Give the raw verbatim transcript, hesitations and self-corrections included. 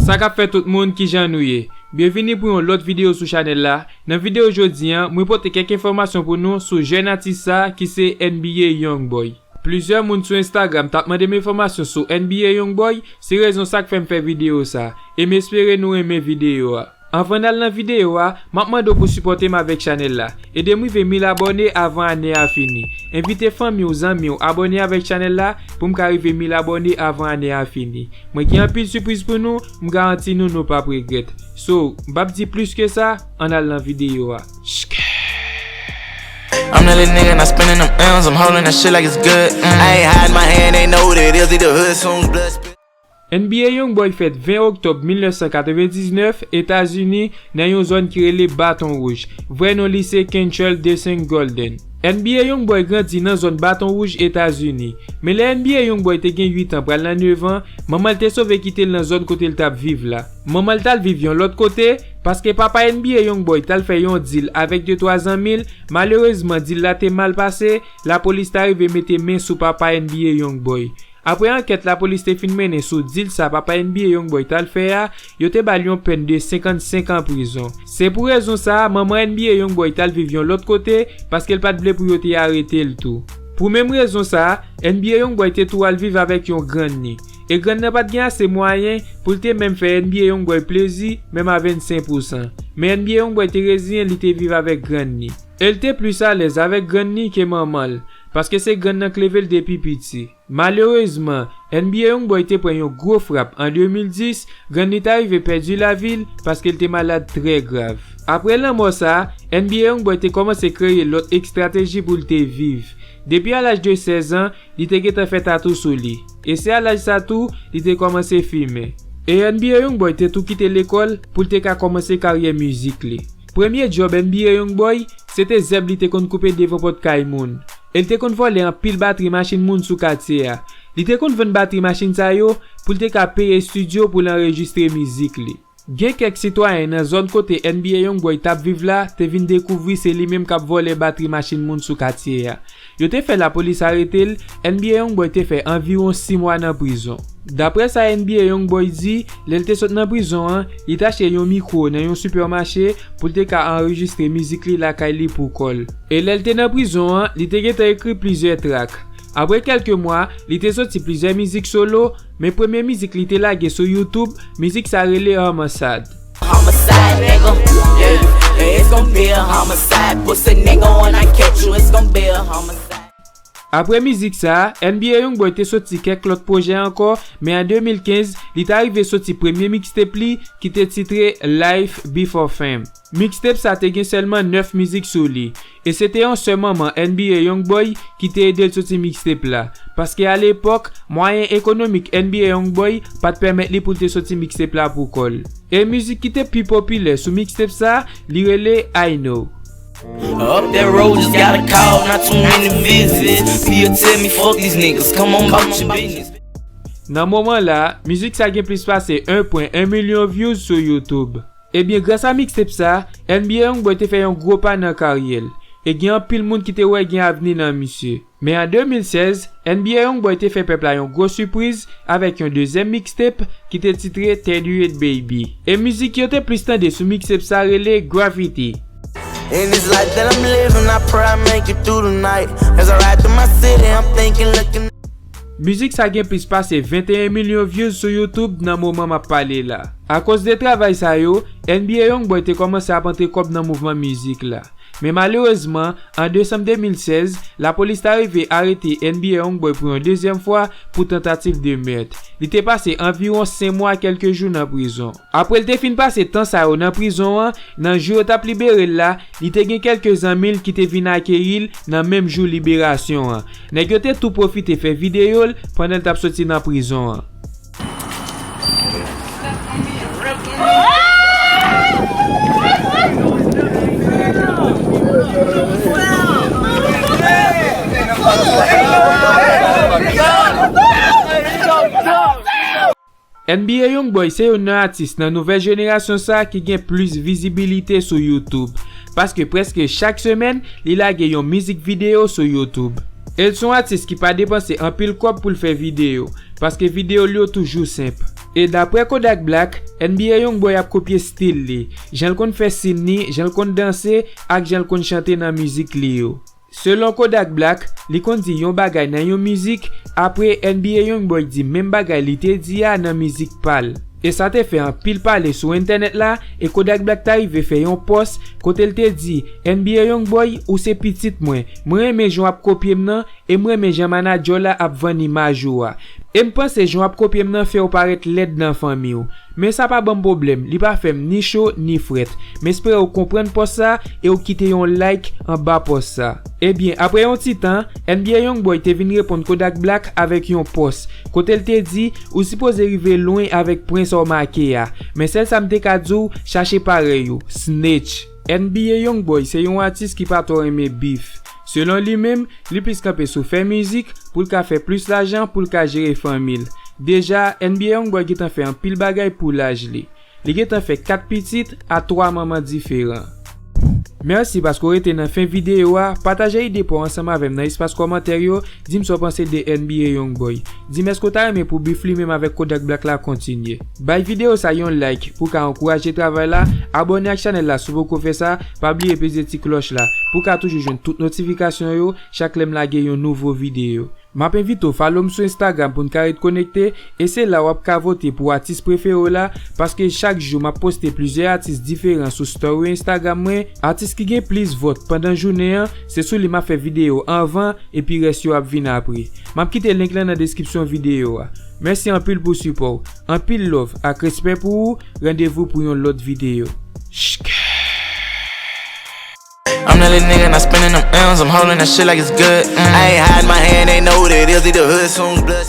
Sa k ap fè tout moun, kijan nou ye? Byenvini pou yon lòt videyo sou chanèl la. Nan videyo jodi a, mwen pote kèk enfòmasyon pou nou sou jèn atis sa ki se N B A Youngboy. Plizyè moun sou Instagram t ap mande m enfòmasyon sou N B A Youngboy, se rezon sa k fè m fè videyo sa. E m espere nou renmen videyo a. Anvan n al nan videyo a, m ap mande w pou sipòte m avèk chanèl la. Ede m rive mil abòne avan ane a fini. Envite fanmi w, zanmi w abòne avèk chanèl la pou m ka rive mil abòne avan ane a fini. Mwen gen anpil sipriz pou nou, m garanti nou, nou p ap regrèt. So, m p ap di plis ke sa, ann al nan videyo a. I'm that little nigga not spending them M's, I'm holding that shit like it's good. Mm. I ain't hiding my hand, they know what it is, leave the hood soon as blood spit. N B A Youngboy fèt ven oktòb mil nèf san katrevendiznèf, Etazini, nan yon zòn ki rele Baton Wouj. Vrè non li se Kentrell Deshaun Golden. N B A Youngboy grandi nan zòn Baton Wouj, Etazini. Men lè N B A Youngboy te gen uit an pral nan nèf an, manman l te sove kite l nan zòn kote l t ap viv la. Manman l t al viv yon lòt kote, paske papa N B A Youngboy t al fè yon dil avèk de twa zanmi l. Malerezman, dil la te mal pase, lapolis ta rive mete men sou papa N B A Youngboy. Apre ankèt lapolis te fin mennen sou dil sa papa N B A Youngboy t al fè a, yo te ba l yon pèn de senkannsenk an prizon. Se pou rezon sa a, manman N B A Youngboy t al viv yon lòt kote, paske l pa t vle pou yo te arete l tou. Pou menm rezon sa a, N B A Youngboy te tou al viv avèk yon grann ni. E grann nan pa t gen ase mwayen pou l te menm fè N B A Youngboy plezi, menm a vennsenk pousan. Men N B A Youngboy te reziyen li te viv avèk grann ni. E l te plis alèz avèk grann ni ke manman l, paske se grann nan k leve l depi piti. Malerezman, N B A Youngboy te pran yon gwo frap an de mil dis, grann ni ta rive pèdi lavi l paske l te malad trè grav. Apre lanmò sa a, N B A Youngboy te kòmanse kreye lòt estrateji pou l te viv. Depi a laj de sèz an, li te gentan fè tatou sou li. E se a laj sa tou, li te kòmanse fimen. E N B A Youngboy te tou kite lekòl pou l te ka kòmanse karyè mizik li. Premye djòb N B A Youngboy, se te zèb li te konn koupe devan pòt kay moun. E l te konn vòlè anpil batri machin moun sou katye a. Li te konn vann batri machin sa yo pou l te ka peye estidyo pou l anrejistre mizik li. Gen kèk sitwayen nan zòn kote N B A Youngboy t ap viv la te vin dekouvri se li menm k ap vòlè batri machin moun sou katye a. Yo te fè lapolis arete l, N B A Youngboy te fè anviwon sis mwa nan prizon. Daprè sa N B A Youngboy di, lè l te sot nan prizon an, li t achte yon mikwo nan yon sipèmache pou l te ka anrejistre mizik li lakay li pou kò l. E lè l te nan prizon an, li te gentan ekri plizyè trak. Apre kèlke mwa, li te soti plizyè mizik solo, men premye mizik li te lage sou YouTube, mizik sa rele Homicide. Homicide, nigga. Yeah, it's gon' be a homicide. Pussy nigga, when I catch you, it's gon' be a homicide. Apre mizik sa a, N B A Youngboy te soti kèk lòt pwojè ankò, men an de mil kenz, li ta rive soti premye mixtape li ki te titre Life Before Fame. Mixtape sa te gen sèlman nèf mizik sou li, e se te yon sè manman N B A Youngboy ki te ede l soti mixtape la, paske alepòk, mwayen ekonomik N B A Youngboy pa t pèmèt li pou l te soti mixtape la pou kò l. E mizik ki te pi popilè sou mixtape sa, li rele I Know. Up that road, just got a call, not too many visits. Pia tell me, fuck these niggas, come on bout your business. Nan moman la, mizik sa gen plis pase en pwen en milyon views sou YouTube. Ebyen, gras a mixtape sa, N B A Youngboy te fè yon gwo pa nan karyè l, e gen anpil moun ki te wè gen avni nan misye. Men an de mil sèz, N B A Youngboy te fè pèp la yon gwo sipriz avèk yon dezyèm mixtape ki te titre Thirty-eight Baby. E mizik yo te plis tande sou mixtape sa rele Gravity. In this life that I'm living, I pray I make it through the night. As I ride through my city, I'm thinking, looking. Mizik sa gen plis pase venteyen milyon views sou YouTube nan moman m ap pale la. Akoz de travay sa yo, N B A Youngboy te kòmanse ap antre kòb nan mouvman mizik la. Men malerezman, an desanm de mil sèz, lapolis ta rive arete N B A Youngboy pou yon dezyèm fwa pou tantativ de mèt. Li te pase anviwon senk mwa kèlke jou nan prizon. Apre l te fin pase tan sa yo nan prizon an, nan jou yo t ap libere l la, li te gen kèlke zanmi l ki te vin akeyi l nan menm jou liberasyon an. Nèg yo te tou pwofite fè videyo l pandan l t ap soti nan prizon an. N B A Youngboy se youn nan atis nan nouvèl jenerasyon sa ki gen plis vizibilite sou YouTube, paske prèske chak semèn, li lage yon mizik videyo sou YouTube. E l se yon atis ki pa depanse anpil kòb pou l fè videyo, paske videyo l yo toujou senp. E daprè Kodak Black, N B A Youngboy ap kopye stil li, jan l konn fè sin ni, jan l konn danse, ak jan l konn chante nan mizik li yo. Selon Kodak Black, li konn di yon bagay nan yon mizik, apre N B A Youngboy di menm bagay li te di a nan mizik pa l. E sa te fè anpil pale sou entènèt la, e Kodak Black ta rive fè yon pòs kote l te di, N B A Youngboy, ou se pitit mwen, mwen renmen jan w ap kopye m nan, e m renmen jan manadjè w la ap vann imaj ou a. E m panse jan w ap kopye m nan fè w parèt lèd nan fanmi w. Men sa pa ban m pwoblèm, li pa fè m ni cho ni frèt. M espere w konprann pòs sa e w kite yon like anba pòs sa. Ebyen, apre yon ti tan, N B A Youngboy te vin reponn Kodak Black avèk yon pòs, kote l te di, ou sipoze rive lwen avèk pwen sa w make a. Men sèl sa m te ka di w, chache parèy ou, snitch. N B A Youngboy se yon atis ki pa twò renmen bif. Selon li menm, li plis kanpe sou fè mizik pou l ka fè plis lajan pou l ka jere fanmi l. Deja, N B A Youngboy gentan fè anpil bagay pou laj li. Li gentan fè kat pitit a twa manman diferan. Mèsi paske w rete nan fen videyo a, pataje ide pa w ansanm avè m nan espas kòmantè yo, di m sa w panse de N B A Youngboy. Di m èske w ta renmen pou bif li menm avèk Kodak Black la kontinye. Bay videyo sa yon like pou w ka ankouraje travay la, abòne ak chanèl la si w poko fè sa, pa bliye peze ti klòch la pou w ka toujou jwenn tout notifikasyon yo chak lè m lage yon nouvo videyo. M ap envite w follow m sou Instagram pou n ka ret konekte, e se la w ap ka vote pou atis prefere w la, paske chak jou m ap poste plizyè atis diferan sou story Instagram mwen. Atis ki gen plis vòt pandan jounen an, se sou li m ap fè videyo anvan, epi rès yo ap vin apre. M ap kite link lan nan deskripsyon videyo a. Mèsi anpil pou sipò w. Anpil love ak respè pou ou. Randevou pou yon lòt videyo. I'm that little nigga, not spending them M's. I'm holding that shit like it's good. Mm. I ain't hiding my hand, they know what it is. Leave the hood soon, blood.